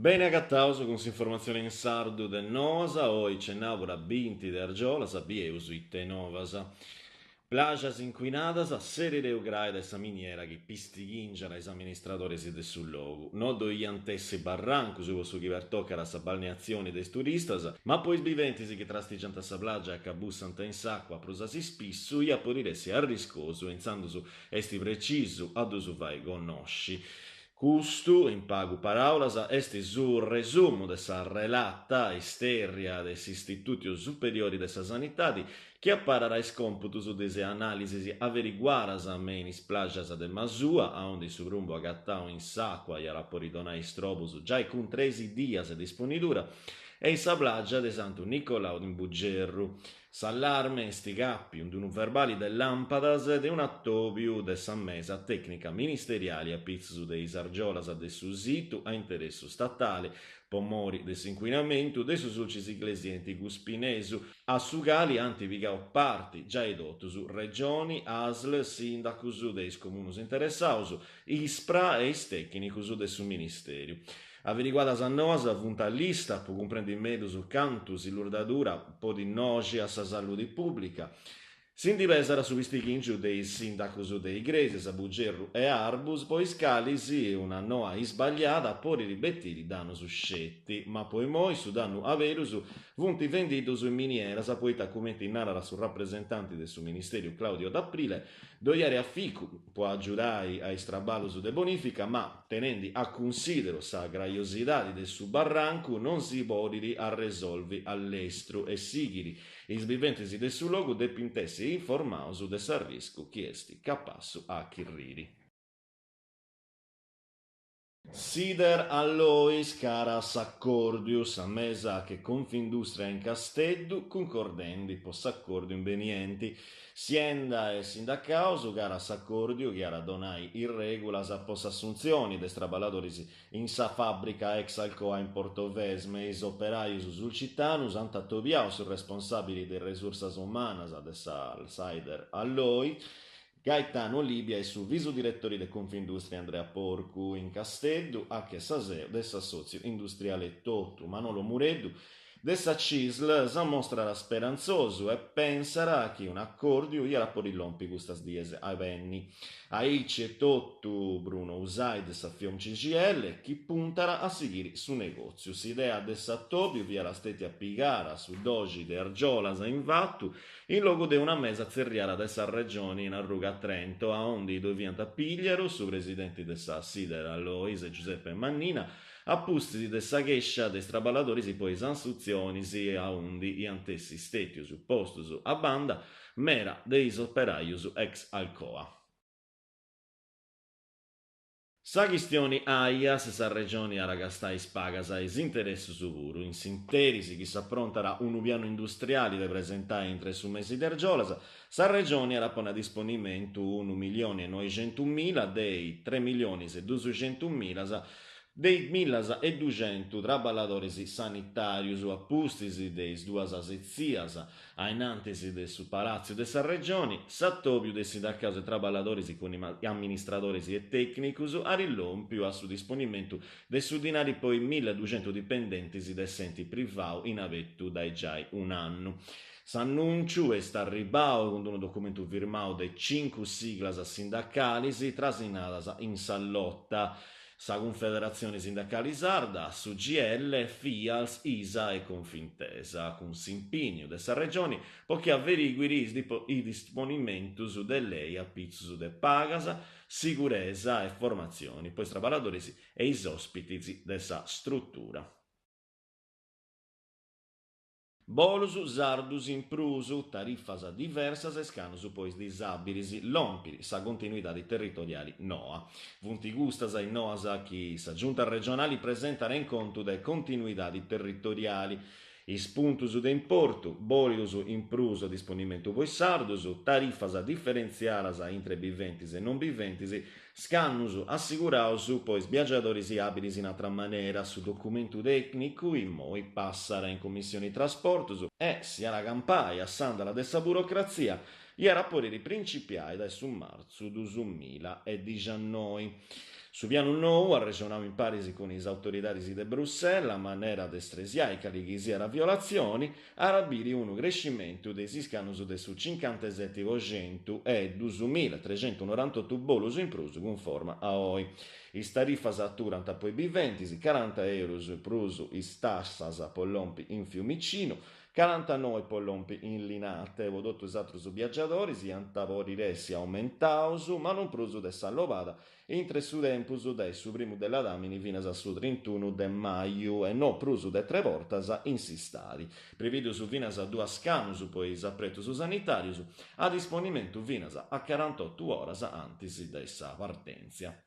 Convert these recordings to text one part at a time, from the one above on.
Beni agataus cun s'informatzioni in sardu de Noas, oi cenàbura binti de argiolas, bieus ite novas. Plajas incuinadas, s'eredeu grai de sa miniera chi pistighingiat is amministradoris de su logu. No ddoi iant essi barrancus po su chi pertocat sa balneatzioni de is turistas, ma po is biventis chi trastigiant sa plaja e acabussant in s'àcua prus a s'ispissu iat podiri essi arriscosu e intzandus est precisu a ddus fai connosci. Custu, in pagu paràulas, est su resumu de sa relata istèrria de s'Istitutu Superiori de sa Sanitadi chi aparat is còmputus de is anàlisis averiguadas me in is plajas de Masua, aundi su prumbu agatau in s'àcua iat a podi donai istrobus giai cun trexi dias de isponidura, e in sa plaja de Santu Nicolau in Bugerru. S'allarme est càpiu in unu verbali de làmpadas de un'atòbiu de sa mesa tècnica ministeriali a pitzus de is argiolas de su situ a interessu statali po mori de s'incuinamentu de su Sulcis Iglesienti Guspinesu, a su cali ant pigau parti giai totus, Regioni, Asl, sìndacus de is comunus interessaus, Ispra e is tècnicus de su Ministèriu. Averiguadas noas funt a lista po cumprendi mellus cantu s'illurdadura podit noxi a sa saludi pùblica. Si ndi pesat su pistighìngiu de is sìndacus de Igrèsias, Bugerru e Arbus po is calis una noa isbagliada podit betiri dannus sceti, ma po imoi su dannu aberus funt fendiddus in minieras poita cumenti narat su rapresentanti de su Ministèriu Claudio D'Aprile ddoi at aficu po agiudai a is traballus de bonìfica ma, tenendi a cunsideru sa graiosidadi de su barrancu, non si podit arresolvi a lestru e sighiri, is biventis de su logu depint essi informaus de s'arriscu chi est capassu a achirriri. Sider Alloys cara a s'acòrdiu, sa mesa che Confindustria in Casteddu cuncordendi po s'acòrdiu imbenienti. Sienda e sindacaus cara a s'acòrdiu chi at a donai is règulas po s'assuntzioni de is traballadoris in sa fàbrica ex Alcoa in Portovesme. Is operajus sulcitanus ant atobiau su responsàbili de is resursas umanas de sa Sider Alloys, Gaetano Libia e su visudiretori de Confindustria Andrea Porcu in Casteddu, a che sa seu de s'assòtziu industriale etotu, Manolo Mureddu, de sa Cisl, s'ammostrat sperantzosu e pensat chi un'acòrdiu iat a podi lompi custas dies a benni. Aici etotu Bruno Usai de sa Fiom CGIL chi puntat a sighiri su negòtziu. S'idea de s'atòbiu fiat stètia pigada su doxi de argiolas in fatu In logu de una mesa tzerriada de sa Regioni in arruga Trento, aundi ddoi fiant Pigliaru, su presidenti de sa Sider Alloys Giuseppe Mannina, a pustis de sa chèscia de is traballadoris po is assuntzionis aundi iant essi stètius postus a banda mera de is operajus ex Alcoa. Sa chistioni Aias, sa Regioni at a gastai is pagas e is interessus puru. In s'interis chi s'aprontat unu pianu industriali de presentai intre su mesi de argiolas, sa Regioni at a ponni a disponimentu unu milioni e noixentumila de is tres milionis e duxentumilas de is millas e duxentu traballadoris sanitàrius a pustis de is duas setzias A in antis de su Palàtziu de sa Regioni, s'atòbiu de is sindacaus e traballadoris cun amministradoris e tècnicus at lòmpiu a su disponimentu de su dinari po is milleduxentu dipendentis de s'enti privau in abetu dae giai un'annu. S'annùnciu est arribau cun unu documentu firmau de cincu siglas sindacalis trasinadas in sa lota. Sa Cunfederatzioni Sindacali Sarda, s'UGL, Fials, ISA e Confintesa, cun s'impìnniu de sa Regioni po chi averìguiri is disponimentus de lei a pitzus de pagas, siguresa e formatzioni po is traballadoris e is òspitis de sa strutura. Bolus sardus in prus, tarifas diversas e scannus po is disàbilis, lompit sa continuidadi territoriali noa. Funt custas is noas chi sa Giunta regionali presentat in contu de continuidadi territoriali. Is puntus de importu, bolus in prus a disponimentu po is sardus, tarifas diferentziadas intre biventis e non biventis, Scannus assiguraus po is biagiadoris àbilis in atra manera. Su documentu tècnicu immoi passat in Commissioni Trasportus e, si at a campai a s'àndala de sa burocratzia. Iat a pòdiri principiai dae su martzu duasmilla e dixiannoi. Su pianu nou, arrexonau in paris cun is autoridadis de Brussella, a manera de stresiai cali chi siat violatzioni, at a biri unu crescimentu de is iscanus de su cincanteseti po centu e duasmillatrexentunorantotu bolus in prus cunforma a oi. Is tarifas aturant po is biventis, caranta eurus prus is tassas po lompi in Fiumicinu, 49 po lompi in Linate, po totu is atrus biagiadoris iant a pòdiri essi aumentaus, ma non prus de s'allobada, intre su tempus dae su primu de ladàmini finas a su trintunu de maju e no prus de tre bortas in s'istadi. Previdius finas duas scanus po is apretus sanitàrius, a disponimentu finas a carantotu oras antis de sa partèntzia.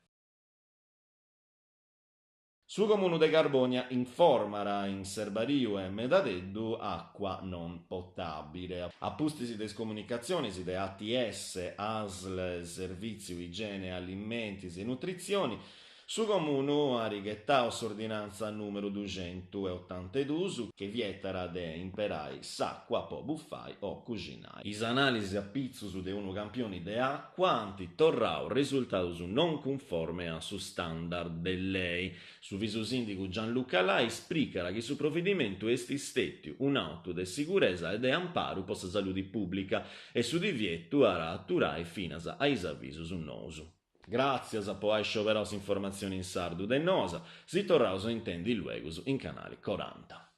Su Comunu de Carbònia informat in Serbariu e Medadeddu àcua non potàbile. A pustis de is comunicatzionis de ATS, ASL, Servìtziu Igiene Alimentis e Nutritzioni, su Comunu at ghetau s'ordinantza nùmeru duxentu e otanteduus chi vietat de imperai s'àcua po bufai o cuxinai. Is anàlisis a pitzus de unu campioni de àcua ant torrau resultaus non cunforme a su standard de lei. Su visusìndigu Gianluca Lai ispricat chi su provedimentu est stètiu un'àutu de siguresa e de amparu po sa saludi pùblica e su divietu at a aturai finas a is avisus nous. Gràtzias po ai scioberau s'informatzioni in sardu de Nosa, si torraus a intendi luegus in Canali 40.